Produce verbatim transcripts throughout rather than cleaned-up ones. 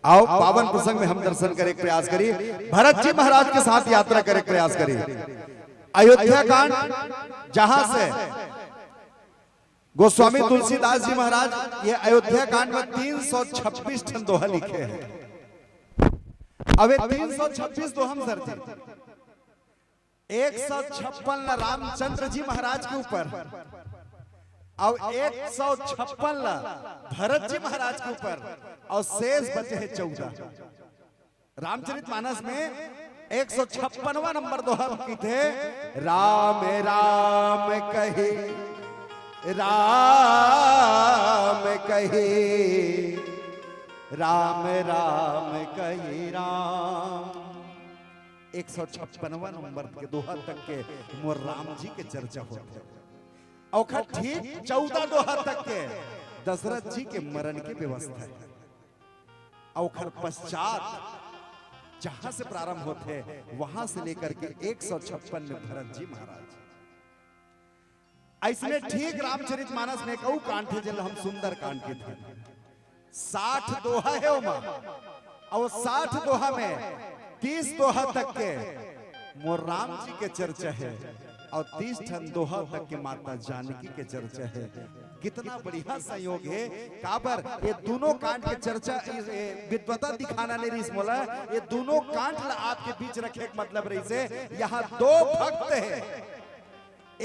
आओ, पावन प्रसंग में हम दर्शन करे के प्रयास करी, भरत जी महाराज के साथ यात्रा करे के प्रयास करी। अयोध्या कांड, जहां से गोस्वामी तुलसीदास जी महाराज ये अयोध्या कांड में तीन सौ छब्बीस ठन दोहा लिखे हैं। अब ये तीन सौ छब्बीस दोहा में सर जी, एक सौ छप्पन ला रामचंद्र जी महाराज के ऊपर, और एक सौ छप्पन ला भरत जी महाराज के ऊपर, और शेष बचे हैं चौदह। रामचरित मानस में एक सौ छप्पनवा नंबर दोहा में कहिथे, राम राम कही, राम कही, राम राम कही राम। एक सौ छप्पनवा नंबर के दोहा तक के मोर राम जी के चर्चा होत हे। ओखर ठीक चौदह दोहा तक के दशरथ जी के मरण के व्यवस्था हे। ओखर पश्चात जहां से प्रारंभ होत हे, वहां से लेकर के एक सौ छप्पन में भरत जी महाराज। अइसने ठीक रामचरित मानस में एक अउ कांड हे, जेला हम सुंदर कांड कहिथन। साठ दोहा हे ओमा, अउ साठ दोहा में तीस दोहा तक के मोर राम जी के चर्चा हे, अउ तीस ठन दोहा तक के माता जानकी के चर्चा हे। कितना बढ़िया संयोग हे, काबर ये दूनों कांड के चर्चा, ये विद्वता दिखाना नहीं रहिस मोला, ये दूनों कांड ला आपके बीच रखे के मतलब रहिस हे, यहाँ दो भक्त हे,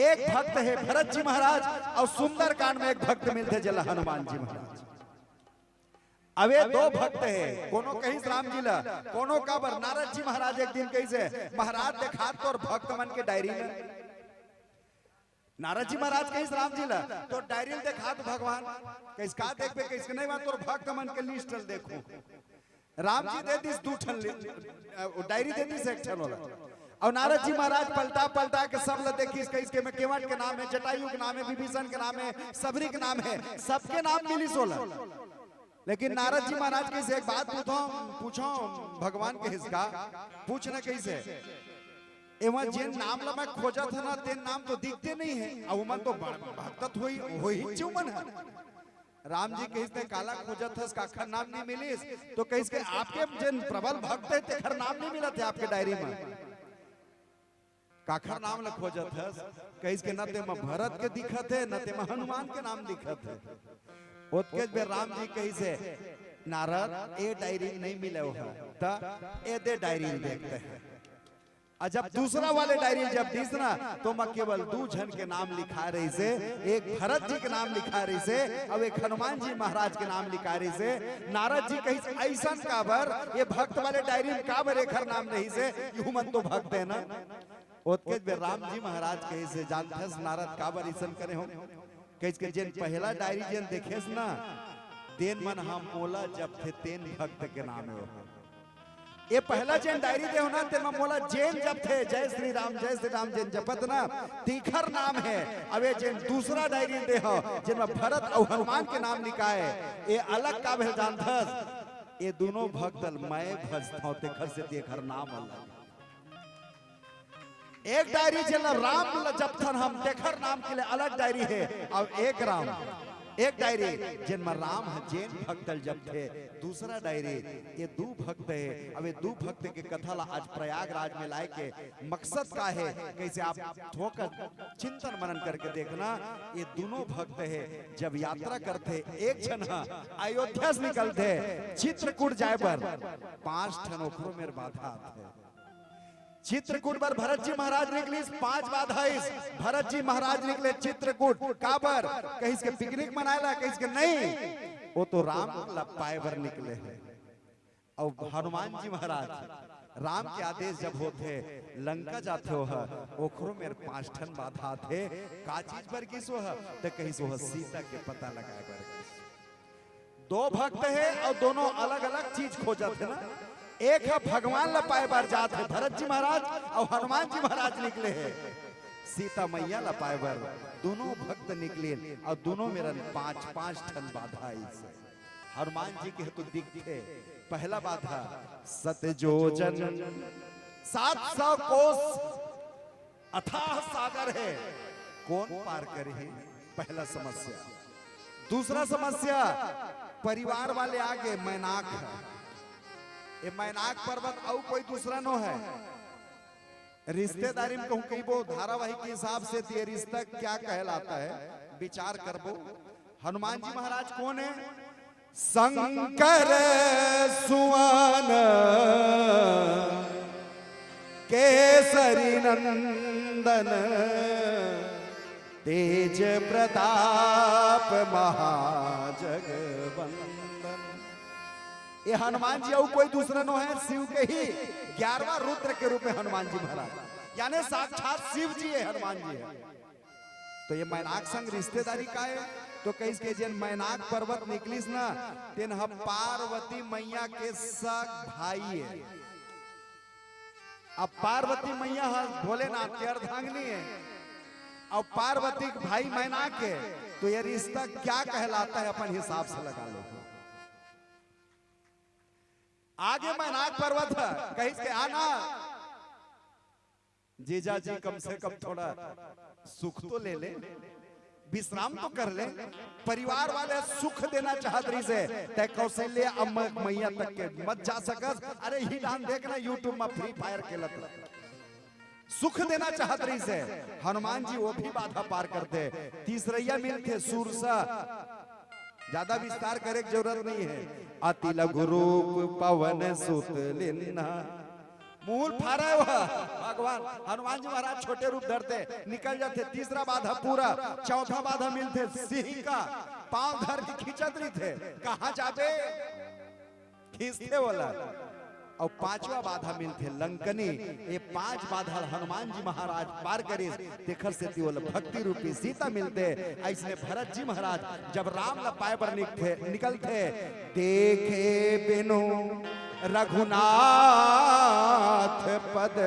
एक भक्त हे भरत जी महाराज अउ सुंदरकांड में एक भक्त मिलथे जेला हनुमान जी महाराज। अब ये दो भक्त हे, कोनो कहिस राम जी ला, कोनो काबर नारद जी महाराज एक दिन कहिस हे, महाराज देखा तोर भक्त मन के डायरी में। नारद जी महाराज कहिस राम जी ला, तोर डायरी ल देखा तो भगवान। कहिस का देखबे, कहिस के नहीं बा, तोर भक्त मन के लिस्ट ल देखो। राम जी दे दिस दू ठन लि-, अ, डायरी दे दिस एक ठन वाला। अउ नारद जी महाराज पलटा पलटा के सब ल देखिस, कहिस के में केवट के नाम हे, जटायु के नाम हे, विभीषण के नाम हे, सबरी के नाम हे, सबके नाम मिलिस ओला। लेकिन नारद जी महाराज कहिस एक बात पूछो, पूछो भगवान कहिस का, पूछ न कहिस हे, एमा जेन नाम ल मैं खोजत हंव ना, तेन नाम तो दिखते नहीं हे, अउ ओमन तो बड़ भगत होही, होही च ओमन ह। राम जी कहिस, "तैं काला खोजत हस, काखर नाम नहीं मिलिस?" तो कहिस के, "आपके जेन प्रबल भक्त हे, तेखर नाम नहीं मिलत हे आपके डायरी में।" "काखर नाम ल खोजत हस?" कहिस के, "न तेमा भरत के दिखत हे, न तेमा हनुमान के नाम दिखत हे।" ओतकेच बेर राम जी कहिस हे, "नारद, ए डायरी नहीं मिले हो, त ए दे डायरी देखते हैं।" अउ जब दूसरा वाले डायरी जब दिस ना, तो ओमा केवल दू झन के नाम लिखा रहिस हे, एक भरत जी के नाम लिखा रहिस हे, अउ एक हनुमान जी महाराज के नाम लिखा रहिस हे। नारद जी कहिस, "अइसन काबर? ये भक्त वाले डायरी में काबर एखर नाम रहिस हे? ये ओमन तो भक्त हे ना।" ओतकेच बेर राम जी महाराज कहिस हे, "जानथस नारद काबर अइसन करे हों?" कहिस के, "जेन पहला डायरी जेन देखेस ना, तेन मन ह मोला जपथे, तेन भक्त के नाम हे वो।" ये पहला जेन डायरी दे हो ना, तेमा मोला जेन जपथे, "जय श्री राम, जय श्री राम" जेन जपत ना, तेखर नाम हे। अब ये जेन दूसरा डायरी दे हो, जेमा भरत अउ हनुमान के नाम लिखाए, ये अलग काबर हे जानथस? ये दूनों भक्त ल मैं भजथंव, तेखर सेती एखर नाम अलग। एक डायरी जेला राम ल जपथन हम, तेखर नाम के लिए अलग डायरी हे, अउ एक राम, एक डायरी जेन म राम ह जेन भक्त ल जपथे, दूसरा डायरी ये दू भक्त हे। अब ये दू भक्त के कथा ला आज प्रयागराज में लाए के मकसद का हे, कइसे आप थोक चिंतन मनन करके देखना। ये दूनों भक्त हे, जब यात्रा करथे, एक झन ह अयोध्या से निकलथे चित्रकूट जाए बर, पांच ठन ओखरो मेर बाधा आथे। चित्रकूट बर भरत जी महाराज निकलिस, पांच बाधा आइस। भरत जी महाराज निकले चित्रकूट, काबर? कहिस के पिकनिक मनाए ला, कहिस के नहीं, वो तो राम ला पाए बर निकले हे। अउ हनुमान जी महाराज, राम के आदेश जब होथे, लंका जाथे ओह, ओखरो मेर पांच ठन बाधा आथे। का चीज बर गिस ओह? त कहिस ओह सीता के पता लगाए बर गिस। दो भक्त हे अउ दूनों अलग-अलग चीज खोजत हे ना। एक ह भगवान ला पाए बर जात हे, भरत जी महाराज अउ हनुमान जी महाराज निकले हे सीता मैया ला पाए बर। दूनों भक्त निकलिन अउ दूनों मेरन पांच, पांच ठन बाधा आइस। हनुमान जी के तो दिखथे, पहला बाधा, सत योजन, सात सौ कोस अथाह सागर हे, कोन पार करही? पहला समस्या। दूसरा समस्या, परिवार वाले आगे, मैनाक हे। ये मैनाक पर्वत अउ कोई दूसरा नो है। रिश्तेदारी में कहूँ कहिबो, धारावाहिक के हिसाब से तो ये रिश्ता क्या कहलाता है, विचार करबो। हनुमान जी महाराज कौन है? शंकर सुवन केसरी नंदन तेज प्रताप महाजगवंदन। ये हनुमान जी अउ कोई दूसरा नो है, शिव के ही ग्यारहवाँ रुद्र के रूप में हनुमान जी महाराज, यानी साक्षात शिव जी है, हनुमान जी है। तो ये मैनाक संग रिश्तेदारी का है? तो कहिस के जेन मैनाक पर्वत निकलिस ना, तेन ह पार्वती मैया के सग भाई है। अब पार्वती मैया ह भोलेनाथ के अर्धांगिनी है, अब पार्वती के भाई मैनाक है, तो ये रिश्ता क्या कहलाता है, अपन हिसाब से लगा लो। आगे मैनाक पर्वत है, कहिस के आना, जीजा जी, कम से कम थोड़ा सुख तो ले ले, विश्राम तो कर ले। परिवार वाले सुख देना चाहत रहिस हे, तैं कौशल्या अम्मा मैया तक के मत जा सकस। अरे, इही डाहन देख ना, YouTube में Free Fire खेलत हे। सुख देना चाहत रहिस हे, हनुमान जी वो भी बाधा पार करथे। तीसरइया मिलथे सुरसा, ज्यादा विस्तार करे के जरूरत नहीं है। अति लघु रूप पवन सुत लिन्हा, मूल फारा है वह। भगवान हनुमान जी महाराज छोटे रूप धरथे, निकल जाथे। तीसरा बाधा पूरा, चौथा बाधा मिलथे सिंह का, पांव धर के खींचत रहिथे, कहाँ जाबे, खींचथे बोला। अउ पांचवा बाधा मिलथे लंकनी। ये पांच बाधा हनुमान जी महाराज पार करिस, तेखर सेती ओला भक्ति रूपी सीता मिलथे। अइसने भरत जी महाराज जब राम ला पाए बर निकथे, निकलथे, देखे बिनु रघुनाथ पद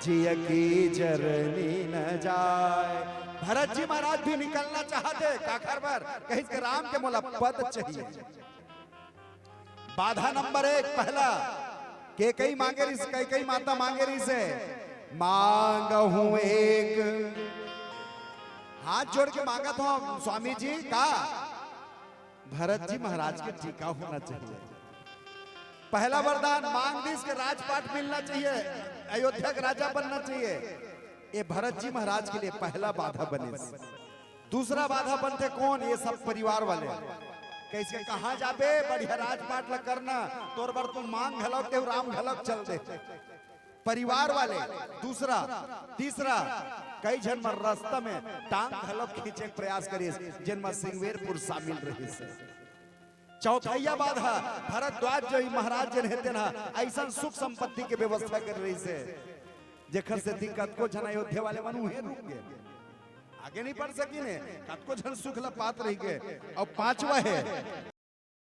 जिय की जरनी न जाय। भरत जी महाराज भी निकलना चाहथे, काखर बर, कहिस के राम के मोला पद चाहिए। बाधा नंबर एक, पहला, कैकई मांगे रहिस, कैकई माता मांगे रहिस हे, मांगहूं एक, हाथ जोड़ के मांगत हंव स्वामी जी, का भरत जी महाराज के टीका होना चाहिए। पहला वरदान मांग रहिस के राजपाट मिलना चाहिए, अयोध्या के राजा बनना चाहिए। ये भरत जी महाराज के लिए पहला बाधा बनिस। दूसरा बाधा बनथे कौन? ये सब परिवार वाले। कहिस के कहाँ जाबे, बढ़िया राजपाट ला करना, तोर बर तो मांग घलौक देहूं, राम घलौक चल दे। परिवार वाले। दूसरा, तीसरा, कई झन मन रस्ता में टांग घलौक खींचे के प्रयास करिस, जेन म सिंगवेरपुर शामिल रहिस। चौथइया बाधा, भरद्वाज जी महाराज जेन हे तेन ह अइसन सुख संपत्ति के व्यवस्था करे रहिस हे, जेखर सेती कतको झन अयोध्या वाले मन उहें रुक गे, आगे नहीं बढ़ सकिन हे, कतको झन सुख ल पात रहि गे। अउ पांचवा हे,